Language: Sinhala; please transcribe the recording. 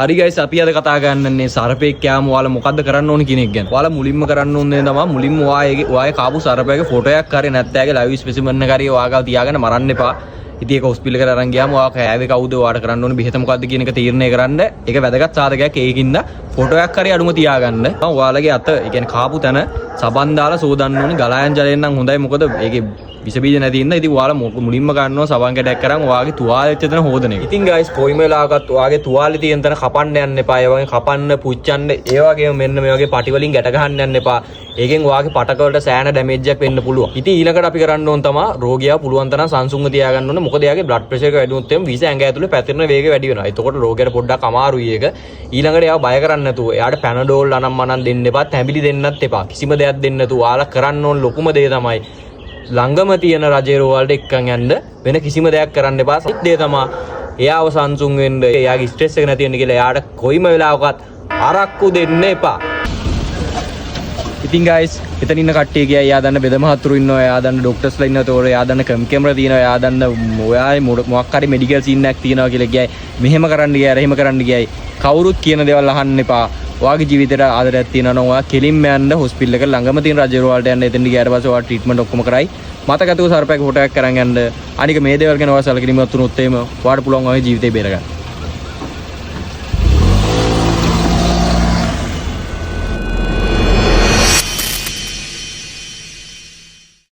හරි ගයිස්, අපි අද කතා කරන්නේ සර්පෙක් කෑම ඔයාලා මොකද්ද කරන්න ඕන කියන එක ගැන. ඔයාලා මුලින්ම කරන්න ඕන දේ තමයි මුලින්ම ඔයාගේ ඔයාගේ කාපු සර්පයාගේ ෆොටෝ එකක් හරි නැත්නම් එයාගේ ලයිව් ස්පෙසිමන් එක හරි ඔයා ගාව තියාගෙන මරන්න එපා. ඉතින් ඒක හොස්පිටල් එකට අරන් ගියාම ඔයා කෑවේ කවුද, ඔයාට කරන්න ඕන බෙහෙත මොකද්ද කියන එක තීරණය කරන්න ඒක වැදගත් සාධකයක්. ඒකින්ද ෆොටෝ එකක් හරි අඩුම තියාගන්න. ඔයාලගේ අත, ඒ කියන්නේ කාපු තැන සබන් දාලා සෝදන්න ඕනේ. ගලා යන ජලයෙන් නම් හොඳයි, මොකද ඒකේ විස බීජ නැති හින්දා. ඉතින් ඔයාලා මුලින්ම ගන්නවා සබන් කැටයක් අරන් ඔයාගේ තුවාලෙ වෙච්ච තැන හොදන එක. ඉතින් ගයිස්, කොයිම වෙලාවකත් ඔයාගේ තුවාලේ තියෙන තැන කපන්න යන්න එපා. ඒ වගේම කපන්න, පුච්චන්න, ඒ වගේම මෙන්න මේ වගේ පටි වලින් ගැට ගහන්න යන්න එපා. ඒකෙන් ඔයාගේ පටක වලට සෑහෙන ඩැමේජ් එකක් වෙන්න පුළුවන්. ඉතින් ඊළඟට අපි කරන්න ඕන තමා රෝගියා පුළුවන් තරම් සංසුන්ව තියාගන්න ඕනේ. මොකද එයාගේ බ්ලඩ් ප්‍රෙෂර් එක වැඩි වුණොත් එහෙම විස ඇඟ ඇතුලේ පැතිරෙන වේගය වැඩි වෙනවා. එතකොට රෝගියාට පොඩ්ඩක් අමාරුයි ඒක. ඊළඟට එයාව බය කරන්න නැතුව, එයාට පැනඩෝල් අනම් මනම් දෙන්න එපා, තැඹිලි දෙන්නත් එපා. කිසිම දෙයක් දෙන්න නැතුව ඔයාලා කරන්න ඕන ලොකුම දේ තමයි ළඟම තියෙන රජේ රෝහලට එක්කන් යන්න. වෙන කිසිම දෙයක් කරන්න එපා. අනිත් දේ තමා එයාව සංසුන් වෙන්න, එයාගේ ස්ට්‍රෙස් එක නැති වෙන්න කියලා එයාට කොයිම වෙලාවකත් අරක්කු දෙන්න එපා. ඉතින් ගයිස්, එතන ඉන්න කට්ටිය ගියා. එයා දන්න වෙද මහත්තුරු ඉන්නවා, එයා දන්න ඩොක්ටර්ස්ලා ඉන්නවා, ඒතකොට එයා දන්න කැමරා තියෙනවා, එයා දන්න ඔයා මොකක් හරි මෙඩිකල් සීන් එකක් තියෙනවා කියලා ගියයි. මෙහෙම කරන්න ගියා, අර එහෙම කරන්න ගියයි. කවුරුත් කියන දේවල් අහන්න එපා. ඔයාගේ ජීවිතේට ආදරයක් තියෙනවා නම් ඔයා කෙලින්ම යන්න හොස්පිටල් එක ළඟම තියෙන රජ රෝහලට යන්න. එතෙන්ට ගියාට පස්සේ ඔයා ට්‍රීට්මන්ට් ඔක්කොම කරයි. මතක ඇතුව සර්පයාගේ ෆොටෝ එකක් අරන් යන්න. අනික මේ දේවල් ගැන ඔයා සැලකිලිමත් වුණොත් එහෙම ඔයාට පුළුවන් ඔයාගේ ජීවිතේ බේරගන්න.